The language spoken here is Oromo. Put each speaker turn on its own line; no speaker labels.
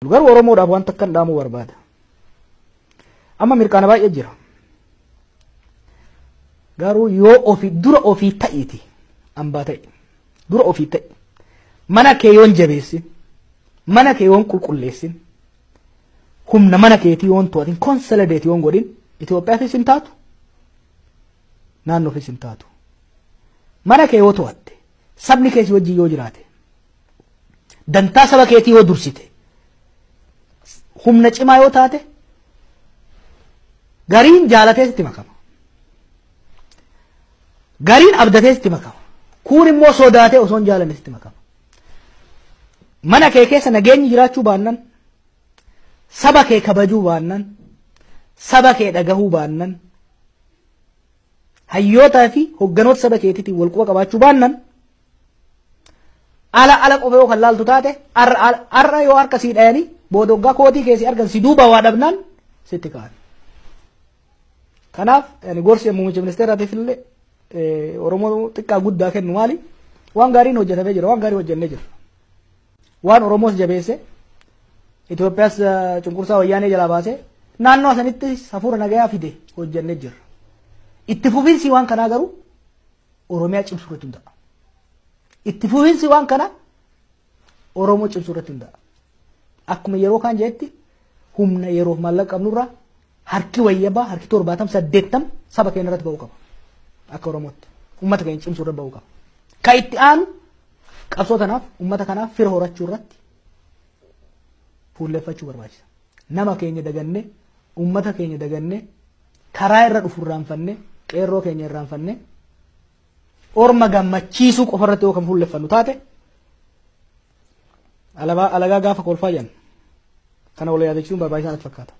Garuu Oromoodhaaf wanta akkan dhaamuu barbaada. Amma mirqaana baay'ee jira. Garuu yoo ofii dura ofii ta'iiti hambaa ta'e dura ofii ta'i mana kee yoon jabeessin, mana kee yoon qulqulleessin, humna mana keetii yoon to'atin, consolidate yoon godhin, Itoophiyaafis hin taatu, naannoofis hin taatu. Mana kee yoo to'atte, sabni kee si wajjin yoo jiraate, dantaa saba keetii yoo dursite, humna cimaa yoo taate, gariin jaalatee sitti makama. Gariin abdatee sitti makama. Kuun immoo sodaatee osoo hin jaalanne sitti makama. Mana kee keessa nageenyi jiraachuu baannan, saba kee kabajuu baannan, saba kee dhagahuu baannan, hayyootaa fi hogganoota saba keetiitiin wal quba qabaachuu baannan, ala ala qofa yoo kan laaltu taate, har'a yoo harka sii dhayanii booda waggaa kootii keessi argan si duuba waa dhabnaan sitti ka'an. Kanaaf gorsi muummicha ministeeraatiif illee Oromoo xiqqaa guddaa kennu maali? Waan gaariin hojjetamee jira, waan gaarii hojjennee jira. Waan Oromoos jabeesse, Itoophiyaas cunqursaa wayyaanee jalaa baasee naannoo sanitti hafuura nagayaa fide hojjennee jira. Itti fufiinsi waan kanaa garuu Oromiyaa cimsuu irratti hundaa'a. Itti fufiinsi waan kanaa Oromoo cimsuu irratti hundaa'a. Akkuma yeroo kaan jedhetti, humna yeroof maallaqa qabnurraa harki wayyabaa, harki 70, 80 saba keenya irratti ba'uu qaba. Akka Oromootti uummata keenya cimsuu irratti ba'uu qaba. Ka itti aanu qabsoo tanaaf, uummata kanaaf fira horachuu irratti fuulleffachuu barbaachisa. Nama keenya dagannee, uummata keenya dagannee, karaa irra dhufu irraanfannee, qeerroo keenya irraanfannee, orma gammachiisuu qofa irratti yoo kan fuulleffannu taate, alagaa gaafa kolfaa jenna. Kana wal yaadachiisuun barbaachisaa natti fakkaata.